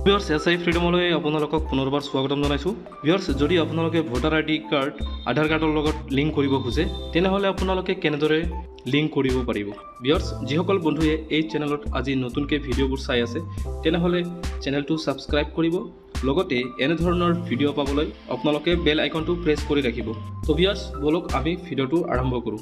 Viewers, S I ফ্ৰীডমলৈ আপোনালোকক পুনৰবাৰ স্বাগতম জনাইছোঁ। ভিউয়াৰ্স, যদি আপোনালোকে ভোটাৰ আই ডি কাৰ্ড আধাৰ কাৰ্ডৰ লগত লিংক কৰিব খোজে, তেনেহ'লে আপোনালোকে কেনেদৰে লিংক কৰিব পাৰিব? ভিউয়াৰ্স, যিসকল বন্ধুৱে এই চেনেলত আজি নতুনকৈ ভিডিঅ'বোৰ চাই আছে, তেনেহ'লে চেনেলটো ছাবস্ক্ৰাইব কৰিব, লগতে এনেধৰণৰ ভিডিঅ' পাবলৈ আপোনালোকে বেল আইকনটো প্ৰেছ কৰি ৰাখিব। তো ভিউয়াৰ্স, ব'লক আমি ভিডিঅ'টো আৰম্ভ কৰোঁ।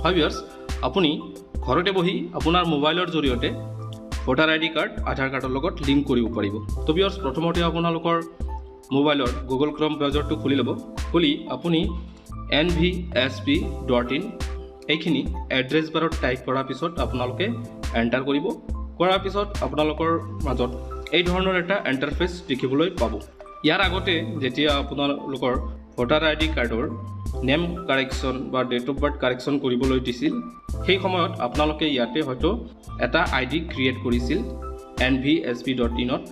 হয় ভিউয়াৰ্স, আপুনি ঘৰতে বহি আপোনাৰ মোবাইলৰ জৰিয়তে ভোটাৰ আই ডি কাৰ্ড আধাৰ কাৰ্ডৰ লগত লিংক কৰিব পাৰিব। তো ভিউয়াৰ্স, প্ৰথমতে আপোনালোকৰ মোবাইলৰ গুগল ক্ৰম ব্ৰাউজাৰটো খুলি ল'ব। খুলি আপুনি nvsp.in এইখিনি এড্ৰেছ বাৰত টাইপ কৰাৰ পিছত আপোনালোকে এণ্টাৰ কৰিব। কৰাৰ পিছত আপোনালোকৰ মাজত এই ধৰণৰ এটা ইণ্টাৰফেচ দেখিবলৈ পাব। ইয়াৰ আগতে যেতিয়া আপোনালোকৰ ভোটাৰ আই ডি কাৰ্ডৰ নেম কাৰেকশ্যন বা ডেট অফ বাৰ্থ কাৰেকশ্যন কৰিবলৈ দিছিল, সেই সময়ত আপোনালোকে ইয়াতে হয়তো এটা আই ডি ক্ৰিয়েট কৰিছিল nvsp.inত।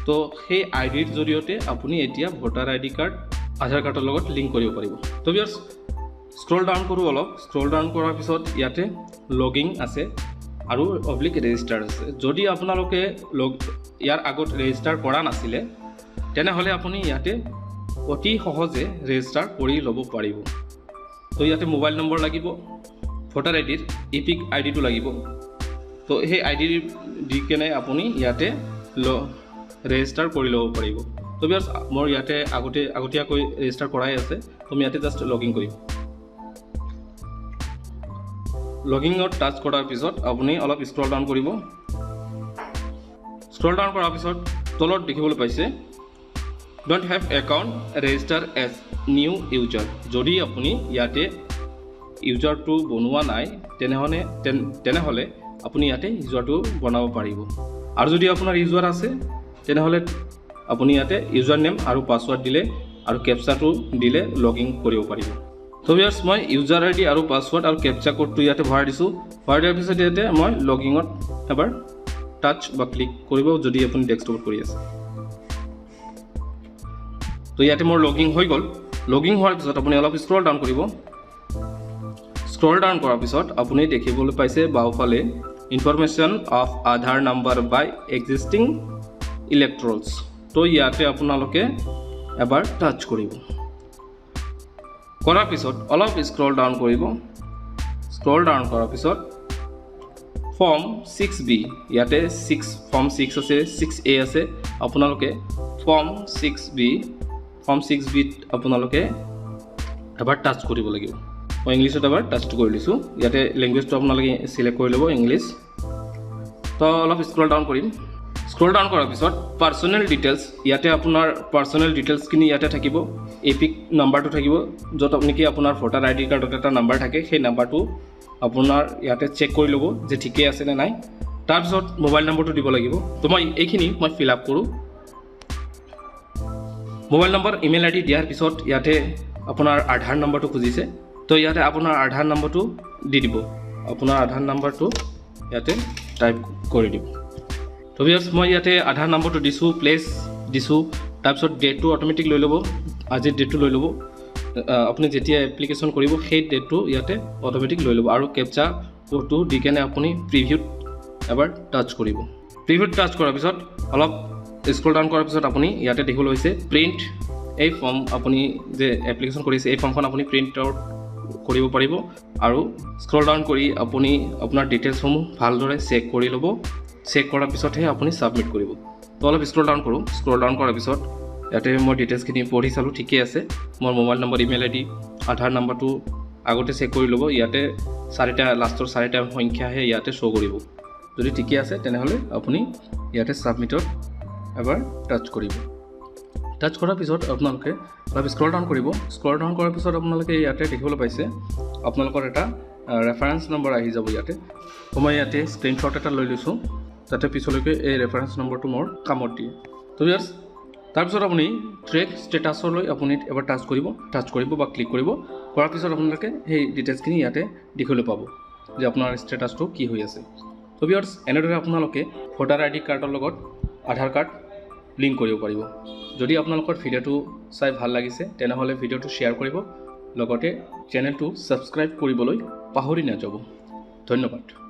তো সেই আই ডিৰ জৰিয়তে আপুনি এতিয়া ভোটাৰ আই ডি কাৰ্ড আধাৰ কাৰ্ডৰ লগত লিংক কৰিব পাৰিব। তো ভিউয়াৰ্স, স্ক্ৰল ডাউন কৰোঁ অলপ। স্ক্ৰল ডাউন কৰাৰ পিছত ইয়াতে লগ ইন আছে আৰু অব্লিক ৰেজিষ্টাৰ আছে। যদি আপোনালোকে লগ ইয়াৰ আগত ৰেজিষ্টাৰ কৰা নাছিলে, তেনেহ'লে আপুনি ইয়াতে অতি সহজে ৰেজিষ্টাৰ কৰি ল'ব পাৰিব। তো ইয়াতে মোবাইল নম্বৰ লাগিব, ভোটাৰ আই ডিৰ ইপিক আই ডিটো লাগিব। তো সেই আই ডি দি কেনে আপুনি ইয়াতে ৰেজিষ্টাৰ কৰি ল'ব পাৰিব। তো ভিউয়াৰ্স, মোৰ ইয়াতে আগতীয়াকৈ ৰেজিষ্টাৰ কৰাই আছে। তো মই ইয়াতে জাষ্ট লগ ইন কৰিম। লগ ইনত টাচ কৰাৰ পিছত আপুনি অলপ স্ক্ৰল ডাউন কৰিব। স্ক্ৰল ডাউন কৰাৰ পিছত তলত দেখিবলৈ পাইছে "Don't have account, register as new user"। যদি আপুনি ইয়াতে ইউজাৰটো বনোৱা নাই, তেনেহ'লে আপুনি ইয়াতে ইউজাৰটো বনাব পাৰিব। আৰু যদি আপোনাৰ ইউজাৰ আছে, তেনেহ'লে আপুনি ইয়াতে ইউজাৰ নেম আৰু পাছৱাৰ্ড দিলে আৰু কেপচাটো দিলে লগ ইন কৰিব পাৰিব। তো ভিউয়াৰ্স, মই ইউজাৰ আই ডি আৰু পাছৱাৰ্ড আৰু কেপচা কোডটো ইয়াতে ভৰাই দিছোঁ। ভৰাই দিয়াৰ পিছত ইয়াতে মই লগ ইনত এবাৰ টাচ বা ক্লিক কৰিব, যদি আপুনি ডেস্কটপত কৰি আছে। তো ইয়াতে মোৰ লগ ইন হৈ গ'ল। লগ ইন হোৱাৰ পিছত আপুনি অলপ স্ক্ৰল ডাউন কৰিব। স্ক্ৰল ডাউন কৰাৰ পিছত আপুনি দেখিবলৈ পাইছে বাওঁফালে "Information of Aadhaar number by existing electors"। তো ইয়াতে আপোনালোকে এবাৰ টাচ কৰিব। কৰাৰ পিছত অলপ স্ক্ৰল ডাউন কৰিব। স্ক্ৰল ডাউন কৰাৰ পিছত ফৰ্ম 6B, ইয়াতে ফৰ্ম 6 আছে, 6A আছে। আপোনালোকে ফৰ্ম 6Bত আপোনালোকে এবাৰ টাচ কৰিব লাগিব। মই ইংলিছত এবাৰ টাচটো কৰি লৈছোঁ। ইয়াতে লেংগুৱেজটো আপোনালোকে চিলেক্ট কৰি ল'ব, ইংলিছ। তো অলপ স্ক্ৰল ডাউন কৰিম। স্ক্ৰল ডাউন কৰাৰ পিছত পাৰ্চনেল ডিটেইলছ, ইয়াতে আপোনাৰ পাৰ্চনেল ডিটেইলছখিনি ইয়াতে থাকিব। এপিক নাম্বাৰটো থাকিব, য'ত নেকি আপোনাৰ ভোটাৰ আই ডি কাৰ্ডত এটা নাম্বাৰ থাকে। সেই নাম্বাৰটো আপোনাৰ ইয়াতে চেক কৰি ল'ব যে ঠিকেই আছে নে নাই। তাৰপিছত মোবাইল নম্বৰটো দিব লাগিব। তো মই এইখিনি মই ফিল আপ কৰোঁ। মোবাইল নম্বৰ, ইমেইল আই ডি দিয়াৰ পিছত ইয়াতে আপোনাৰ আধাৰ নম্বৰটো খুজিছে। তো ইয়াতে আপোনাৰ আধাৰ নম্বৰটো দি দিব। আপোনাৰ আধাৰ নম্বৰটো ইয়াতে টাইপ কৰি দিব। তো ভিউয়াৰ্স, মই ইয়াতে আধাৰ নম্বৰটো দিছোঁ, প্লেচ দিছোঁ। তাৰপিছত ডেটটো অট'মেটিক লৈ ল'ব, আজিৰ ডেটটো লৈ ল'ব। আপুনি যেতিয়া এপ্লিকেশ্যন কৰিব, সেই ডেটটো ইয়াতে অট'মেটিক লৈ ল'ব। আৰু কেপচা কোডটো দি কেনে আপুনি প্ৰিভিউত এবাৰ টাচ কৰিব। প্ৰিভিউত টাচ কৰাৰ পিছত অলপ স্ক্ৰল ডাউন কৰাৰ পিছত আপুনি ইয়াতে দেখিবলৈ হৈছে প্ৰিণ্ট। এই ফৰ্ম আপুনি যে এপ্লিকেশ্যন কৰিছে, এই ফৰ্মখন আপুনি প্ৰিণ্ট আউট কৰিব পাৰিব। আৰু স্ক্ৰল ডাউন কৰি আপুনি আপোনাৰ ডিটেইলছসমূহ ভালদৰে চেক কৰি ল'ব। চেক কৰাৰ পিছতহে আপুনি ছাবমিট কৰিব। তো অলপ স্ক্ৰল ডাউন কৰোঁ। স্ক্ৰল ডাউন কৰাৰ পিছত ইয়াতে মই ডিটেইলছখিনি পঢ়ি চালোঁ, ঠিকেই আছে। মোৰ মোবাইল নম্বৰ, ইমেইল আই ডি, আধাৰ নম্বৰটো আগতে চেক কৰি ল'ব। ইয়াতে চাৰিটা, লাষ্টৰ চাৰিটা সংখ্যাহে ইয়াতে শ্ব' কৰিব। যদি ঠিকে আছে, তেনেহ'লে আপুনি ইয়াতে ছাবমিটত এবাৰ টাচ কৰিব। টাচ কৰাৰ পিছত আপোনালোকে অলপ স্ক্ৰল ডাউন কৰিব। স্ক্ৰল ডাউন কৰাৰ পিছত আপোনালোকে ইয়াতে দেখিবলৈ পাইছে, আপোনালোকৰ এটা ৰেফাৰেঞ্চ নম্বৰ আহি যাব ইয়াতে। তো মই ইয়াতে স্ক্ৰীনশ্বট এটা লৈ লৈছোঁ, যাতে পিছলৈকে এই ৰেফাৰেঞ্চ নম্বৰটো মোৰ কামত দিয়ে। তো ইয়াৰ তাৰপিছত আপুনি ট্ৰেক ষ্টেটাছলৈ আপুনি এবাৰ টাচ কৰিব বা ক্লিক কৰিব। কৰাৰ পিছত আপোনালোকে সেই ডিটেইলছখিনি ইয়াতে দেখিবলৈ পাব যে আপোনাৰ ষ্টেটাছটো কি হৈ আছে। তো ভিউয়াৰ্স, এনেদৰে আপোনালোকে ভোটাৰ আই ডি কাৰ্ডৰ লগত আধাৰ কাৰ্ড লিংক কৰিব পাৰিব। যদি আপোনালোকৰ ভিডিঅ'টো চাই ভাল লাগিছে, তেনেহ'লে ভিডিঅ'টো শ্বেয়াৰ কৰিব, লগতে চেনেলটো ছাবস্ক্ৰাইব কৰিবলৈ পাহৰি নাযাব। ধন্যবাদ।